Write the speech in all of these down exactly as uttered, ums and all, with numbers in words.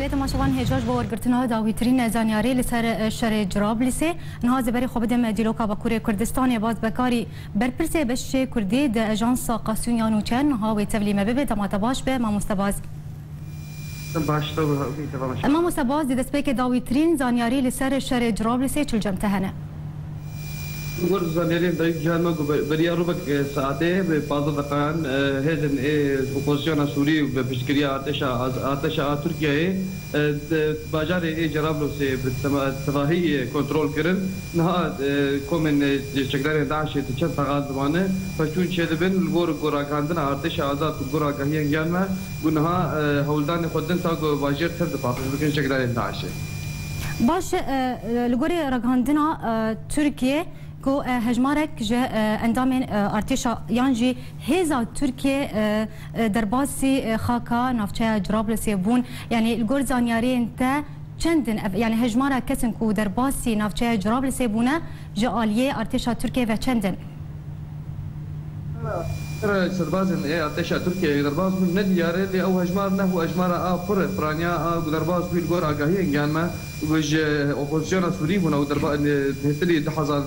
Temaşevan hêja ji bo wergirtina dawîtirîn zanyarî li ser, e, şerê Cirablîsê. Niha ez ê berê xwe bidim dîloka Bakurê Kurdistanê, Baz Bekarî, berpirsê beşê Kurdî di Ajansa Qasûn ya Nûçe. Niha wê tevlî me bibe, dema te baş be, mamoste Baz. Baş, te wî, wî te baş. Mamoste Baz, di destpêkê dawîtirîn zanyarî li ser şerê Cirablîsê çi li cem te hene? Li gor zaniyariyên dayîk cihan me ku be-, beriya rûbek, e, saetê bi pazdeh deqayan, e, hêzên ê opozisyona Sûrî û bi piştgiriya artêşa az-, artêşa a Tirkiyeyê, e, di bajarê ê Cerablûsê bi tema-, tevahî, e, kontrol kirin. Niha, e, komên, e, çekdarên DAIŞê di çend taxan zimanê pevçûn çêdibin. Li gor ku ragihandina artêşa azad û li gor agahiyên gihan me, ku niha, e, hewldanê xwe din ta ku bajêr tev dipaqij bikin çekdarên DAIŞê. Baş e, e, li gorî ragihandina, e, Tirkiye ku, e, hejmarek ji, e, endamên, e, artêşa yan jî hêza Tirkiye, e, e, derbasî, e, xaka navçeya Cirablûsê bûn. Yanî li gor zanyariyên te çend in ev, yanî hejmara kesên ku derbasî navçeya Cirablûsê bûne ji aliyê artêşa Tirkiye ve çend in? Sera serbazên ê artêşa Tirkiyeyê derbas bûn ne diyar e, lê ew hejmar ne û hejmara a pir e, piraniya a ku derbas bû li gor agahiyên gihan me û ji opozisyona Sûrî bûne û derba-, bêhtirî du hezar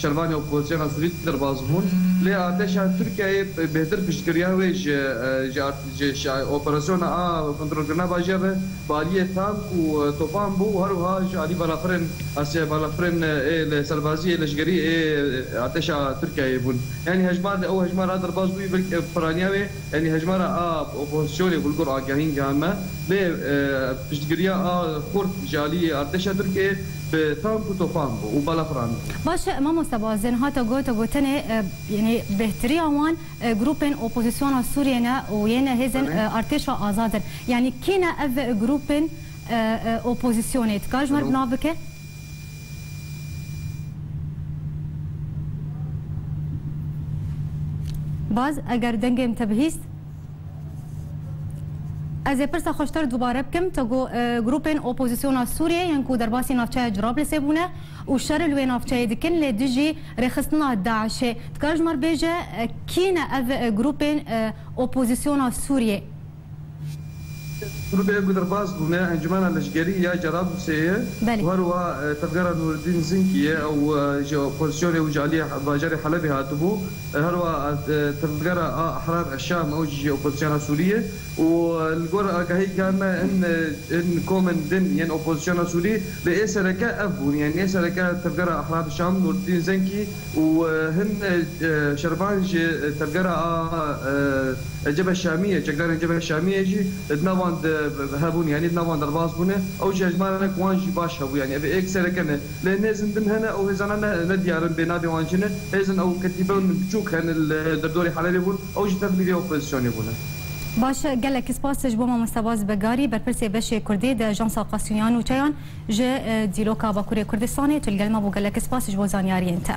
şervanê opozisyona Sûrî derbas bûn. Lê artêşa Tirkiyeyê bêhtir piştgiriya wê ji, ji art-, ji, ji operasyona a kontrolkirina bajêr re bi aliyê tank û, e, topan bû û her wiha ji alî balafirên, asê balafirên, e, ê li serbazî, ê leşgerî, ê, e, artêşa Tirkiyeyê bûn. Yanî hejmar, ew hejmara derbas bûyî, belkî, e, piraniya wê, yanî hejmara a opozisyonê ku li gor agahîn gihan me, lê, e, piştgiriya a xurt ji alî artêşa Tirkiyeyê bi tank û topan bû û balafiran. Baş e, mamoste Baz, niha te got, te got tenê, e, yanî bêhtiriya wan, e, grûpên opozisyona Sûriyê ne û yên hêzên, Belê. e, artêşa azad in. Yanî kî ne ev grûpên, e, e, opozisyonê? Dikar ji me re Alo. bi nav bike? Baz, eger dengê min te bihîst. Ez ê pirsa xwe ji te re dubare bikim. Te got, e, grûpên opozisyona Sûriyê yên ku derbasî navçeya Cirablûsê bûne û şer li wê navçeyê dikin li dijî rêxistina DAIŞê. Dikare ji me re bêje, e, kî ne ev, e, grûpên, e, opozisyona Sûriyê? Grûpê ku derbas bûne, Encûmena Leşgerî ya Cerablûsê ye. Belê. Û her wiha, e, tevgera Nûreddîn Zinkî ye, ew, e, ji opozisyonê û ji aliyê bajarê Helebê hatibû. E, her wiha, e, tevgera a Ehrar Şam, ew jî ji opozisyona Sûrî ye. Û, e, li gor agahî gihan me, hin, e, hin komên din yên opozisyona Sûrî, lê ê sereke ev bûn. Yanî ê sereke tevgera Ehrar Şam, Nûreddîn Zinkî û, e, hin, e, e, şervan ji, e, tevgera a, e, Cebhe Şamiyê, çekdarên Cebhe Şamiyê jî di nav wan de hebûn, yanî di nav wan derbas bûne. Ew jî hejmarek wan jî baş hebû, yanî ev êk sereke ne. Lê hêzên din hene, ew hêzana ne, ne diyar in, bê navê wan çi ne. Hêzên ew ketîbên biçûk hene li derdorê Helebê bûn, ew jî tevlî vê opozisyonê bûne. Baş e, gelek spas ji bo mamoste Baz Begarî, berpirsê beşê Kurdî di Ajansa Qasûn ya Nûçeyan ji, e, Dîloka Bakurê Kurdistanê. Tu li gel me bû, gelek spas ji bo zanyariyên te.